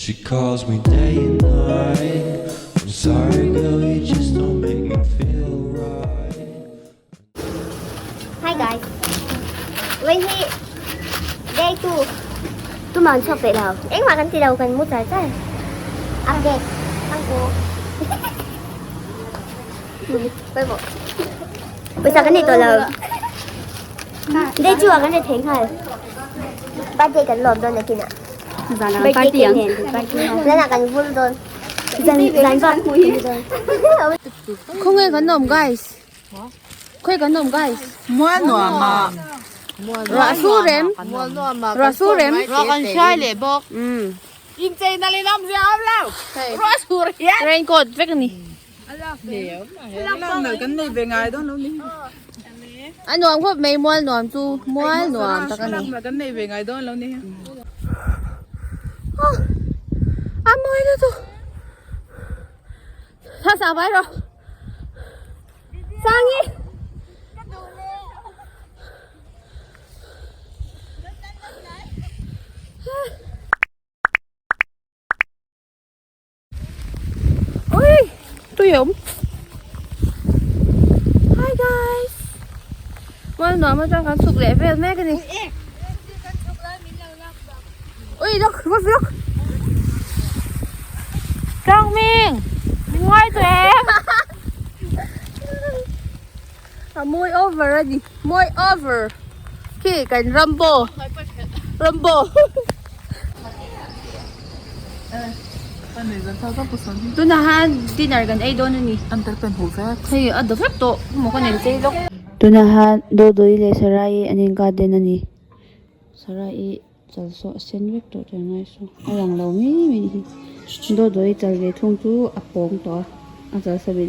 She calls me day and night. I'm sorry, girl, you just don't make me feel right. Hi guys. When he day 2 tuman chhuak peih lo. Engmah kan ti lo kan mu char char. Update. Thank you. Pawimawh. Pawisa kan nei tawh lo. Day 2 ah kan ri thei nghal. Birthday kan lawm dawn nakinah. Birthday cake nen. Zanah kan vul dawn. Zan zan bak Khawnge kan awm guys. Khawnge kan awm guys. Mual nuam a. Ruah su rem. Ruah su rem. Ruah kan hrai leh bawk. Inchei na leh lam zia awm lo. Ruah sur hian. Raincoat vek a ni. Kan nei ve ngai dawn lo ni. A nuam khawp mai mual nuam chu mual nuam tak a ni. Kan nei ve ngai dawn lo ni. A mawi lutuk. Thla sang vai rawh. Sangi. Ui, tui awm. Hi guys. Mual nuam atang kan chhuk leh vel mek a ni. Ui, lok, lok, lok. Trang Minh, min ngai tawh em? A mawi over a ni, mawi over. Khi kan Rambo, Rambo. Tunah han dinner kan ei dawn a ni. Hei a dawp vek tawh, maw ka nei chei lawk. Tunah han Dawdawii leh Sarai an in garden a ni. Sarai chal saw a sen vek tawh tih ngai saw a lang lo mai mai a ni. Dawdawii chal ve thung chu a pawng tawh a, a chal sa ve.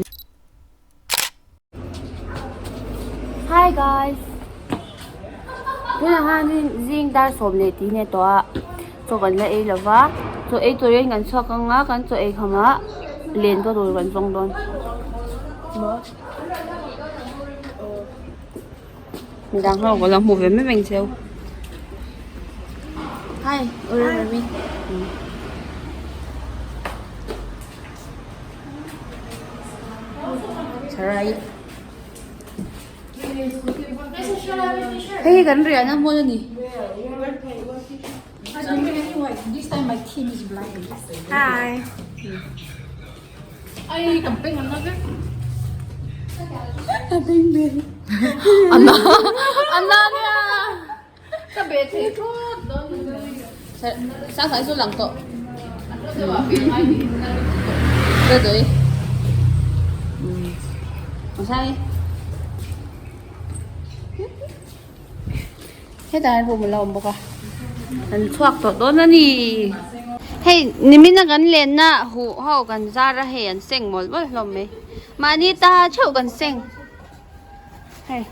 Hi guys tunah hianin zing dar sawm leh tih hi a tawh a chaw kan la ei lo va chaw ei turin kan chhuak ang a kan chaw ei khamah len ka tur kan zawng dawn midang ho ka lo hmu ve mai mai ang cheu hi Uremremi. Sarai hei hi kan riahna hmun a ni Sang sang chu lang tawh hetah hian room a lo awm bawk a an chhuak tawh dawn a ni hei nimin a kan lenna huh ho kan zar a hei an seng mawlh mawlh hlawm mai mahni ta theuh kan seng. Hei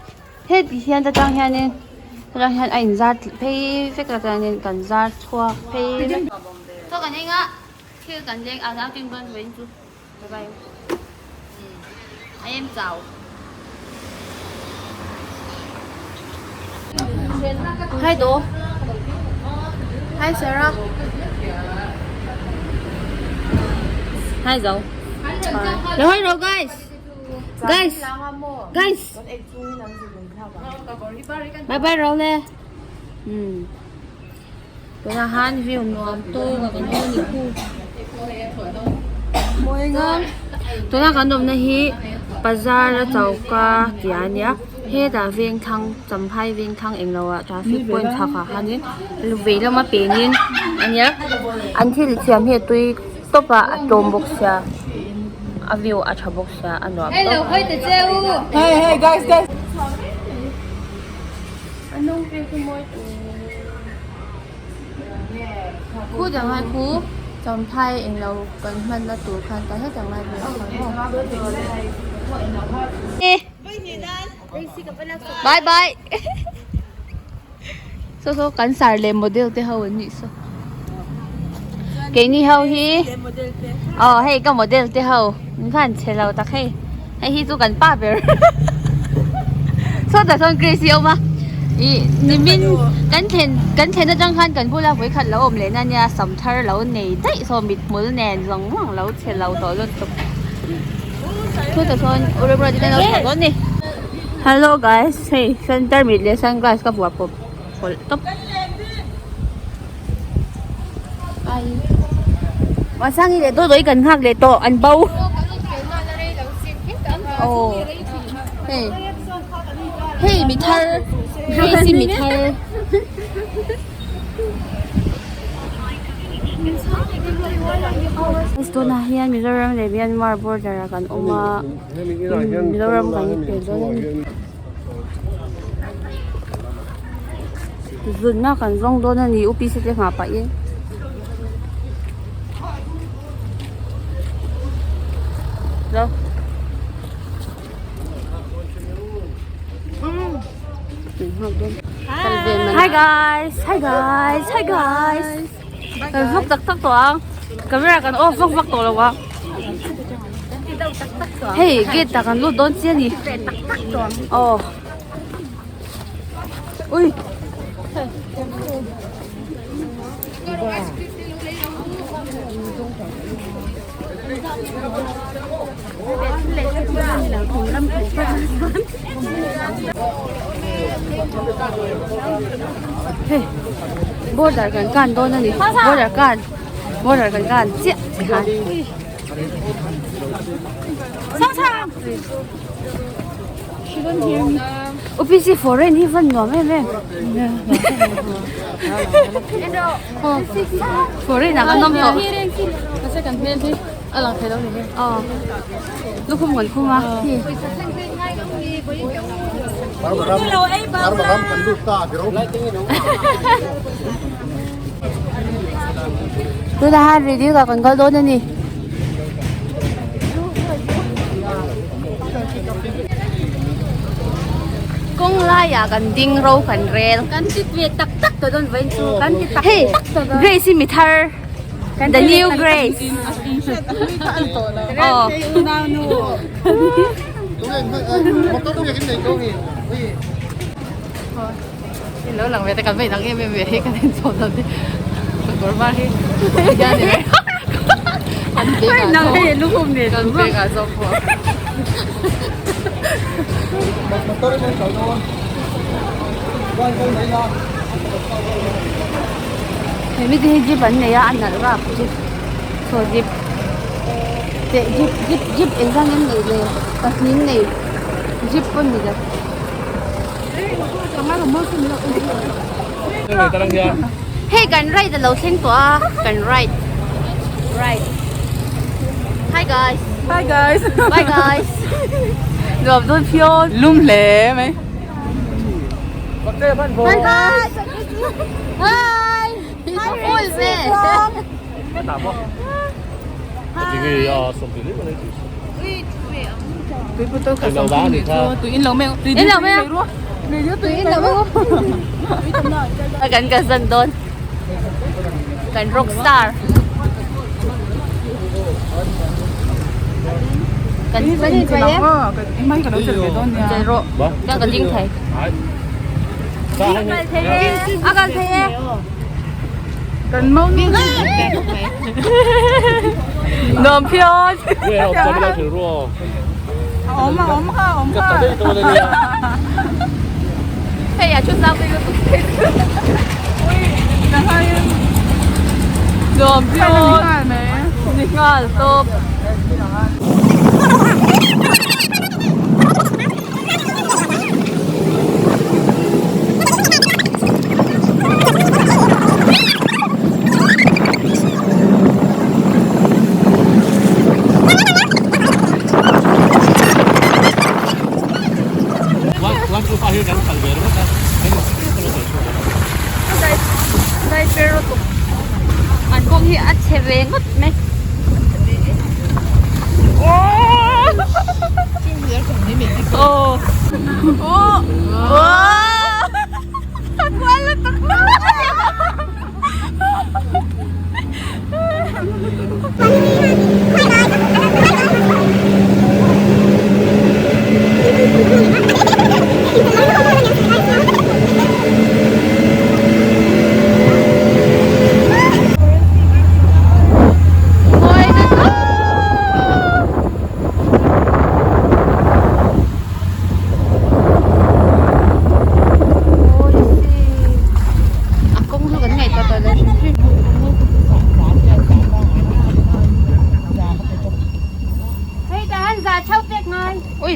heti hian ta tang hianin hetah hian a inzar phei vek a chuanin kan zar chhuak phei vek chaw kan eng a thil kan leng a nau keng dawn vawiin chu bye bye I am chau Hi Do Hi Sarah Hi Zo Lo hi ro guys Guys Guys Bye bye ro le Hmm Tuna han view nuam tu ka kan awm ni khu Tuna kan awmna hi bazar a choka tih a nia hetah vengthlang champhai vengthlang englo ah traffic point chhak ah khanin vei lama penin ania an thil siam hi a tui tawp a a tlawm bawk sia a view a tha bawk sia a nuam tawp Hey hey guys guys Khu dang lai khu champhai englo kan hmanna tur khan ta hetiang lai vel a Bye bye Saw saw kan sar leh model te ho an nih saw keini ho hi aw hei ka model te ho an khan chhe lo tak hei hei hi chu kan pa ber sawtah sawn Grace hi a awm a. Ih nimin kan thlen kan thlen atang khan kan bula vawikhat lo awm leh na nia sam thar lo nei daih saw mithmul nen zawng zawng lo che lo tawh lutuk. Chutah sawn u Remruati te an lo chhuah dawn ni. Hello guys hei center mit leh sunglass ka vuah pawp pawlh tawp. Masangi leh Dawdawii kan nghak leh tawh an bo. Aw hei hei mi thar Grace i mi thar. Tunah hian Mizoram leh Myanmar border ah kan awm a Mizoram kan pel dawn a ni. Zunna kan zawng dawn a ni U_P_C te nghah pah in. Hi guys hi guys hi guys kan vlog tak tak tawh ang camera kan off vak vak tawh lo ang hei gate ah kan lut dawn chiah a ni aw ui. Hei border kan kan dawn a ni border kan border kan kan chiah tikhan U_P_C foreign hi van nuam em em foreign ah kan awm tawh. Aw lukhum kan khum a tunah hian review ah kan kal dawn a ni. Kawng laiah kan ding ro kan rel. Kan ti ve tak tak tawh dawn vawiin chu kan ti tak tak tawh dawn. Grace hi mi thar. The new Grace. Aw. Lo lang ve te kan vei dang em em ve hi kan in chawm lo te ka kawr var hi hian ni an bag ah Nang hei lukhum nen kan bag ah zawk pawh He mite hi jeep an nei a a nalh rap jeep saw jeep teh jeep jeep jeep engzah nge an neih le pahnih an nei jeep pawh ni lo. Hei kan ride alo thleng tawh a kan ride ride hi guys hi guys bye guys nuam dawn phian lum hle mai bye guys hi full ve Tui in lo mai in lo mai tui in lo mai kan ka zan dawn kan rock star kan chel rawh ka ka ding thei a kal thei e Kan mau ni nuam phian Awm a awm kha awm kha Hei a thu sang pui lutuk Nuam phian Ni nghal tawp. An kawng hi a chhe ve ngawt mai.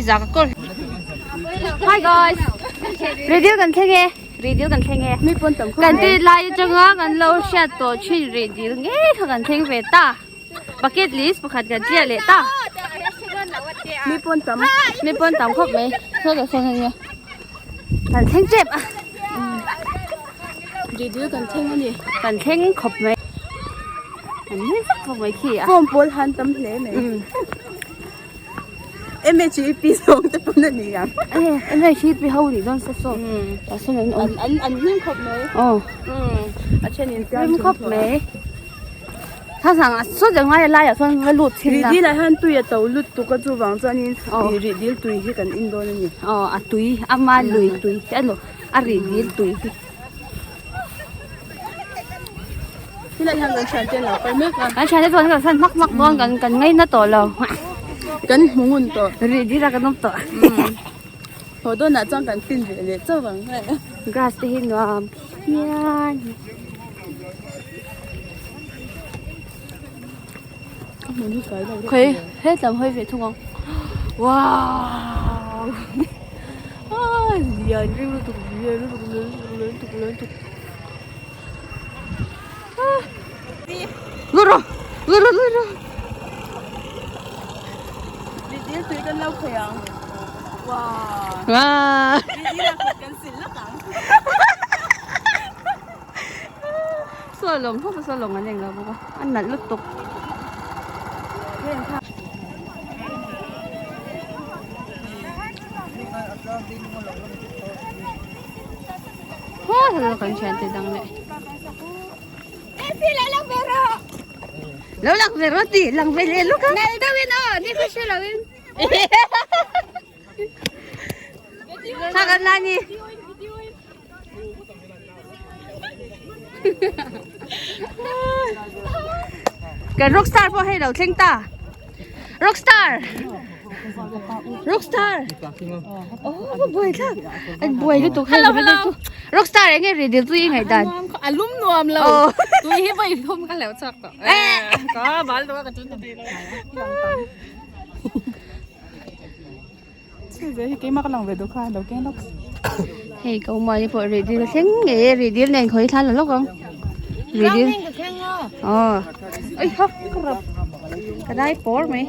za ka kawl. Hi guys. Rih dil kan thleng e. Rih dil kan thleng e. Kan ti lai atanga kan lo hriat tawh thin rih dil ngei kha kan thleng ve ta. Bucket list pakhat kan tliah leh ta. Mi pawn tam. Mi pawn tam khawp mai. Saw ta sawn ania. Kan thleng tep a. Rih dil kan thleng ani. Kan thleng khawp mai. Kan hlim vak vak mai khi a. Form pawl han tam hle mai. MHEP zawng te pawn a ni ang. MHEP ho nih dawn saw saw. Tah sawn an awm. An an hlim khawp mai. Aw. A then in piang Hlim khawp mai. Thla sang a saw deuh ngai a laiah chuan va lut thin a. Rih dil ah hian tui a to lut tuk a chuvang chuanin rih dil tui hi kan in dawn a ni. Aw a tui ama lui tui hi a lo a rih dil tui hi. Helai hian kan thiante an lo kal mek a. Kan thiante chuan kan san hmak hmak dawn kan kan ngaina tawh lo. Kan hmu ngun tawh. Rih dil a kan awm tawh. Haw dawnah chuan kan fin ve leh chauh ang. Grass te hi nuam phian. Khawi hetlam hawi ve thung ang. Wow! Ah lian reuh lutuk lian lutuk lian lutuk lian lutuk lian lutuk. Ah! Lura! Lura lura! Dil tui kan lo khawi ang. Wow! Wow! Dil a kut kan sil lawk ang. Saw lawng khawp a saw lawng an englo bawk a a nalh lutuk. Haw hello kan thian te dang leh. Lo lang ve rawh ti lang ve leh lawk a. Nal deuh in aw ni khaw hre lo in. Thla kan la ni. Kan rockstar pawh hei lo thleng ta. Rockstar. Rockstar. Oh, buai thlak. An buai lutuk hei. Hello, hello. Rockstar enge ri dil tui ngai dan. A lum nuam lo. Tui hi vai thum ka leu chak to. Ka bal to ka chun ti. Hei ka uma ni pawh rih dil a thleng ngei e rih dil nen khawi thla la lawk ang rih dil aw ui ha ka rap ka dai pawr mai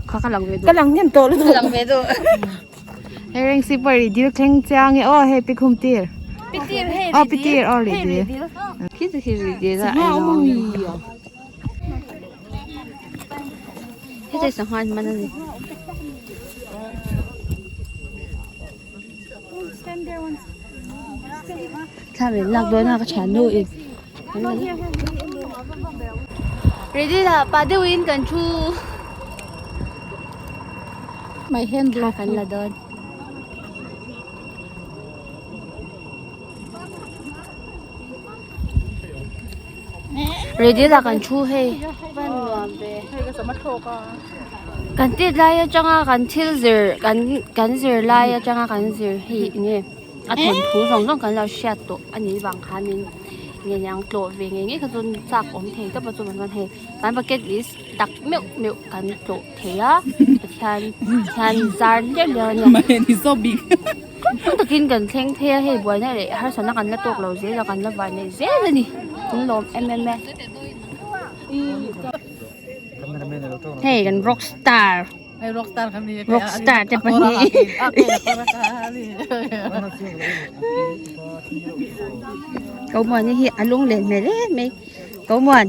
kha ka lang ve duh Ka lang hnem tawh lutuk ka lang ve duh Hei reng si pawh rih dil thleng chiang e aw hei pikhum tir pitir hei aw pitir aw rih dil khi chu khi rih dil a heta sangha an man a ni. Thla min lak dawn a ka thian nu in ready lah pah deuh in kan thu thla kan la dawn. Ready lah kan thu hei kan tit lai atanga kan thil zir kan kan zir lai atanga kan zir hi enge a thawnthu zawng zawng kan lo hriat tawh a nih vang khanin nge niang tlawh ve ngei ngei kha chuan chak awm thei tawp a chuvang chuan hei kan bucket list tak meuh meuh kan tlawh thei a Pathian hian zar hliau hliau a nia. Tum takin kan thleng phei a hei buaina leh harsatna kan la tawk lo zel a kan la van nei zel a ni kan lawm em em e hei kan rock star rock star te pahnih ko muan hi a lung len hmel em mai ko muan.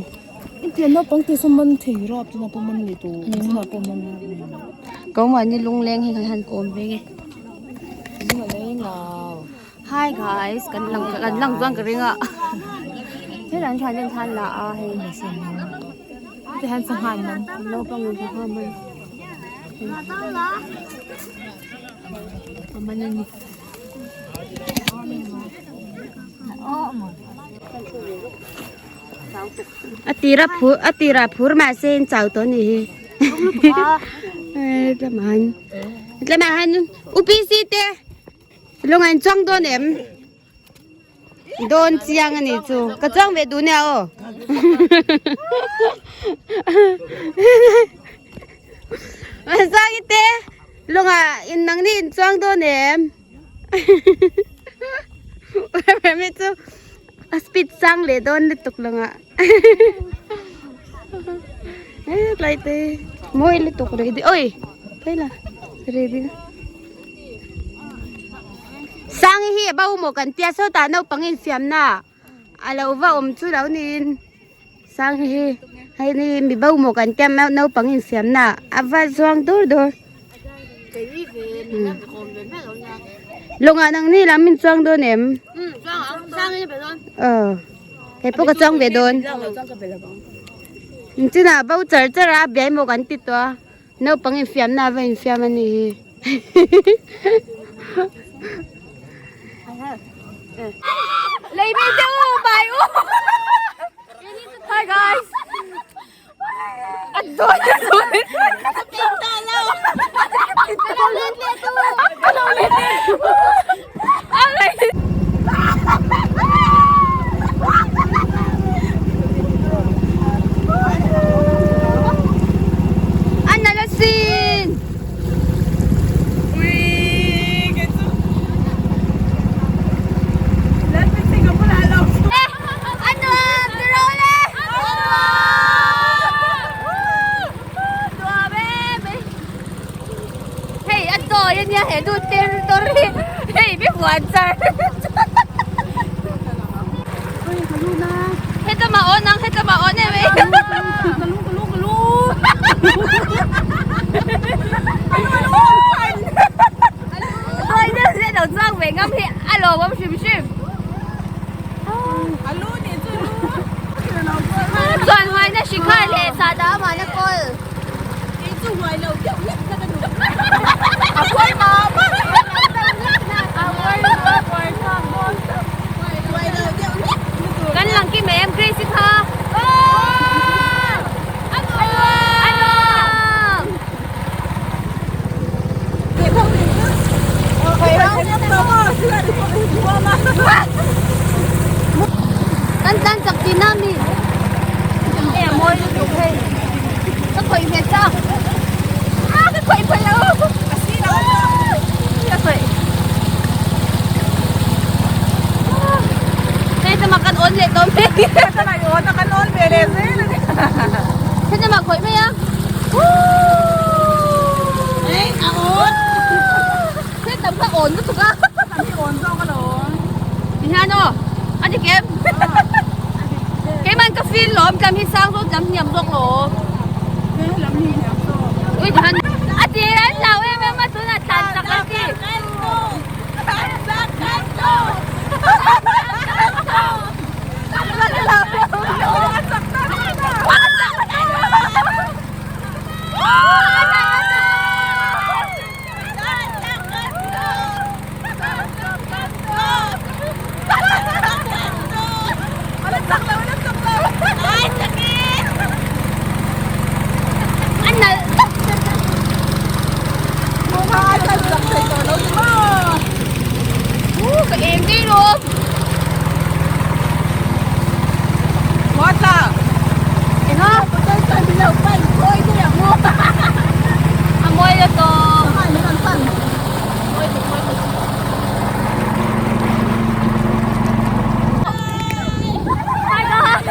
Ko muan hi lungleng hi kan han kawm ve nge. Hi guys kan lang kan lang chuan ka ring a helai an thian ten la a hei Tihian sangha an man naupang in sangha an man a man a ni. A tira phur a tira phur mahse in chau tawh a nih hi tlem ah han tlem ah han U P C te lung an chuang dawn em? Dawn chiang a nih chu. Ka chuang ve duh nia aw. Sangi te lawngah in nangni in chuang dawn em? Remi chu a speed sang leh dawn lutuk lawngah. Tlai te mawi lutuk ready oi phei la ready. Sangi hi a bo maw kan tia sawtah naupang infiamna a lo va awm chu lo niin Sangi hi hei ni mi bo maw kan tia naupang infiamna a va zuang dur dur lawngah nangni lam min chuang dawn em aw hei pawh ka chuang ve dawn chinah bo char char a biai maw kan ti tawh a. Naupang infiamna a va infiam a nih hi. Lấy mi tiêu bài u. Hi guys. Anh tôi rồi. An nalh asin! A nuam ti rawh le! Nuam em mai! Hei a tawi ania he nu ter tawr hi hei mi huan char heta mah awn ang heta mah awn em ei tawi deuh hle lo chuang ve ngam hi a lawmawm hrim hrim chuan huaina hri khar leh sahdah amahna kawl Kan lang kim em Grace kha. Kan tlan chak tihna mi. Hei a mawi lutuk hei. Ka khawih hmel chak. Ah ka khawih phal lo. Ka khawih. Hei tama kan on leh tawh mai. Tama i on a kan on ve leh zel a ni. Hei tama khawih mai a. Hei a on. Hei tam kha on lutuk a. Tam hi on zawk alawm. Tihian aw a dik em? Keiman ka feel lawm tlam hi sang zawk tlam hniam zawk lawm. Lam hi hniam zawk. Ui tihian a tir an hlau em em a tunah tlan chak a ti. Ka em đi luôn. A mawi la tawp. Hi guys.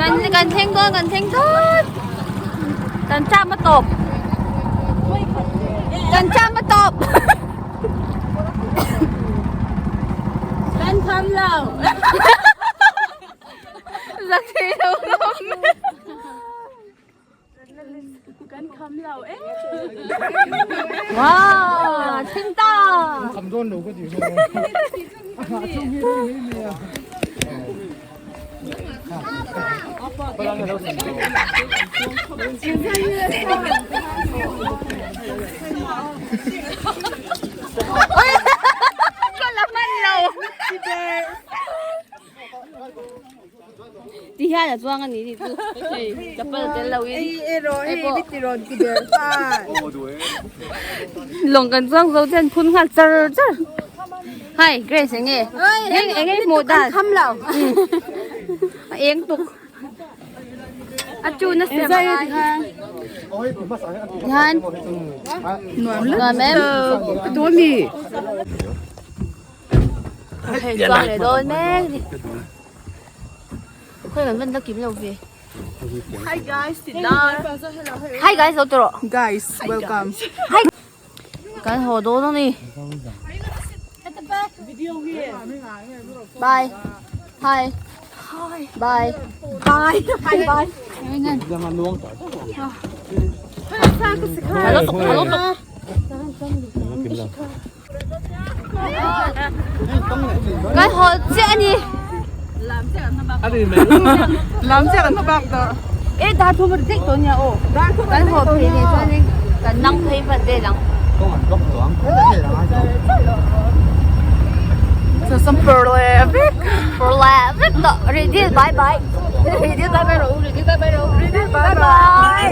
Kan kan thleng dawn kan thleng dawn kan cham a tawp kan cham a tawp Kan kham lo. Zak thei lo hlawm. Kan kham lo e. Wow, thleng ta. Kham dawn lo ka ti zawk. Oi, ka la hman lo. Ti hian. a chuang a ni ni chu hei chapal tel lo in Hei erawh hei mi ti rawn ti ber khan. Lawng kan chuang zo chuan phun nghal char char. Hi Grace eng nge? Eng eng nge hmuh dan? Kham lo. A eng tuk. A chu na siam a ngai. Hian nuam em? Dawn mi. Hei chuang leh dawn mek ni. Khawi kan van la kim lo ve. Hi guys, ti dan. Hi guys lo tawh rawh. Guys, welcome. Hi. Kan haw dawn a ni. Bye. Hi. Hi. Bye. Bye. Hi bye. Hello tuk hello tuk. Kan haw chiah a ni. Lam chiah kan hma bak tawh. E dar thum a ri daih tawh nia aw. Kan haw phei leh chuanin kan nang phei vat vel ang. Sam pawr leh vek. Pawr leh vek tawh. Ready bye bye. Ready bye bye rawh u. Ready bye bye rawh u. Ready bye bye.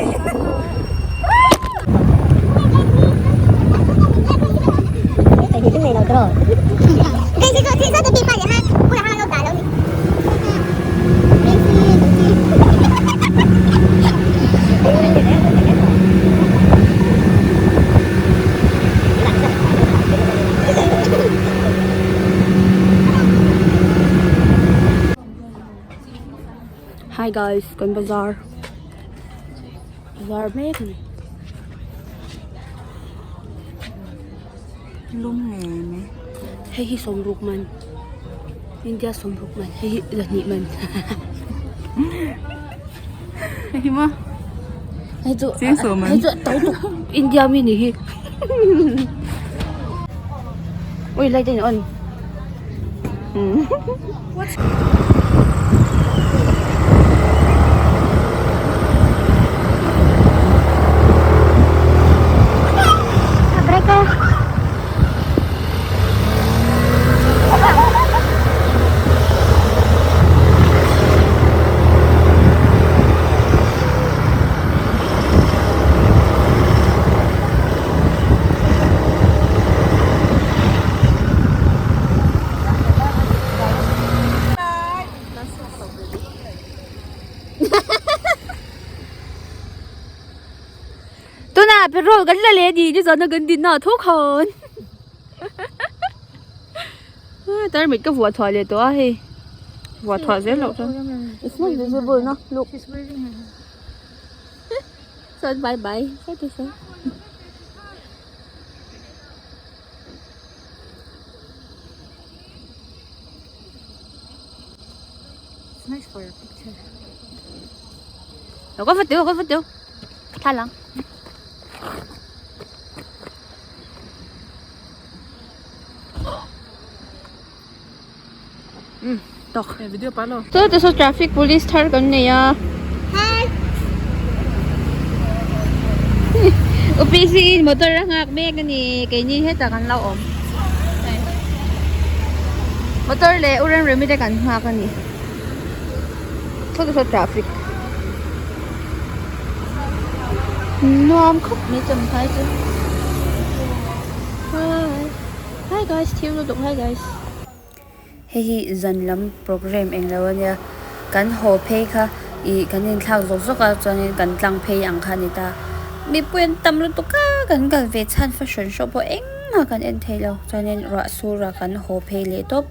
Hi guys, kan bazar. Bazar mek a ni. Lum ngei mai. Hei hi sawmruk man India sawmruk man hei hi zahnih man. Hei hi maw? Hei chu Cheng sawm man. Hei chu to tuk India mi nih hi. Ui light a in on. Tuna petrol kan la leh ni ni zawhna kan din na tho khan tarmit ka vuah thuah leh tawh a hei vuah thuah zel loh chuan it's not visible na look chuan bye bye Có phát tiểu, có phát tiểu. Tha lắm. Tok. Video pa lo. So, so traffic police thar kan nei a. Hi. UPC in motor a nghak mek a ni. Keini hetah kan lo awm. Motor leh u Remremi te kan nghak a ni. Saw saw traffic. Nuam khawp mai champhai chu. Hi. Hi guys, thil lutuk hi guys. Hei hi zan lam program eng lo ania kan haw phei kha ih kan inthlak zawk zawk a chuanin kan tlang phei ang kha a ni ta mipui an tam lutuk a kan kal ve chhan fashion show pawh engmah kan en thei lo chuanin ruah sur a kan haw phei leh tawp.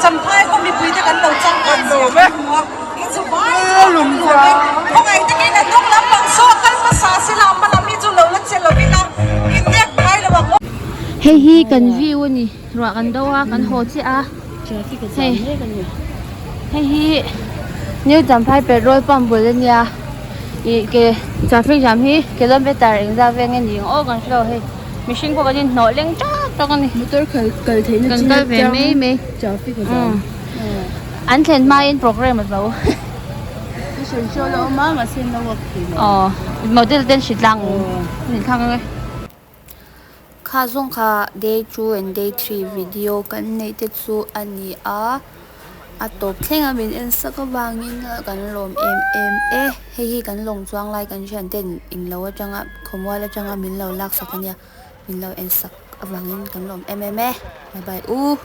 Champhai khaw mipui te kan lo chang kan zia kan hmu a, in chu vai chu a lum nuam e. Khawngaih takin a hnung lam pang saw kal hmasa si la hma lam hi chu lo la che lovin a innek ngai lo ang aw. Hei hi kan view a ni. Ruah kan do a kan haw chiah a hei hei hi new champhai petrol pump bul ania ih ke traffic jam hi kilometer engzat vel nge ni ang aw kan hrelo hei mihring pawh kan inhnawh leng tak tak ani motor kal kal theihna kan kal ve mai mai traffic a zam an thlen hmain program a zo fashion show la awm a mahse an lo work thei lo aw model ten hritlang an inthlak ang e. Kha zawng kha day two and day three video kan neih te chu a ni a. A tawp thleng a min en sak avangin kan lawm em em e. Hei hi kan lawng chuang lai kan thian ten englo atanga khawmual atanga min lo lak sak ania min lo en sak avangin kan lawm em em e. Bye bye u.